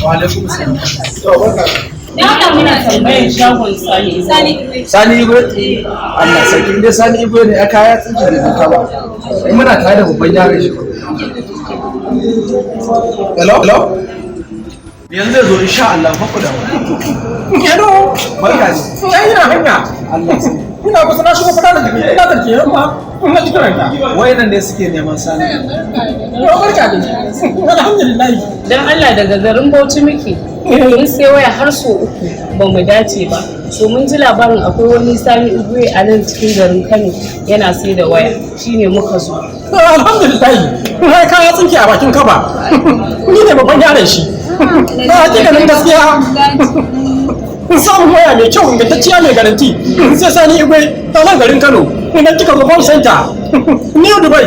Wa alaikum salam. To barka. Dan Allah muna tambayar shagon Sani. Sani Igwe. Sani Igwe? Allah sarki, inda Sani Igwe ne aka ya tsinci da duka ba. Ai muna tare da babban yaron shi. Hello? Hello? Yanzu zai zo insha Allah fa ku da Hello. Barka ne. Ai ina hanya. Allah sarki. Ina kusa na shigo fada da jiki. Ina da ke yamma. Ina cikin ranka. Wayannan ne suke neman Sani. Yau barka ne. Alhamdulillah. Dan Allah daga garin Bauchi muke. Mun sai waya har so uku ba mu dace ba. So mun ji labarin akwai wani Sani Igwe a nan cikin garin Kano yana sai da waya. Shine muka zo. Alhamdulillah. Na kaya tsinke a bakin kaba. Ni ne babban yaron shi. Na hakikanin gaskiya. Samun waya mai kyau, ingantacciya, mai garanti, sai Sani Igwe ta nan garin Kano. Idan kika zo Bomb Center, New Dubai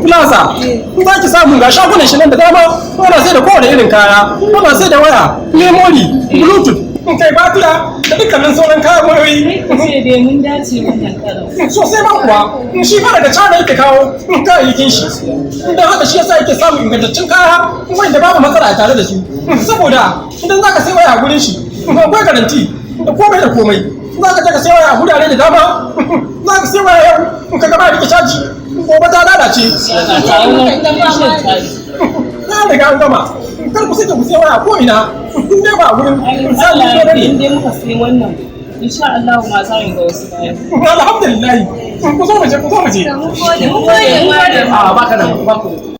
Plaza, za ki samu ga shagunan shi nan da dama. Ana sai da kowane irin kaya, ana sai da waya, memory, bluetooth, kai batira da dukkanin sauran kayan wayoyi. Sai ku ce dai mun dace wannan karon. Sosai ma kuwa. Shi fa daga China yake kawo kayayyakin shi, don haka shi yasa yake samun ingantaccen kaya wanda babu matsala a tare da su, saboda idan zaka sai waya a gurin shi akwai garanti da komai da komai. Zaka je ka sai waya a gurare da dama, zaka sai waya yau ka gaba rike caji, gobe ta lalace. Na riga an gama. Kar ku sake ku sai waya ko ina in dai ba a gurin Allah Sani ya ba ne. in dai muka sai wannan, insha Allah ma za mu ga wasu bayan. Alhamdulillah. Ku zo mu je, ku zo mu je. Mun gode, mun gode. A baka da ba ku.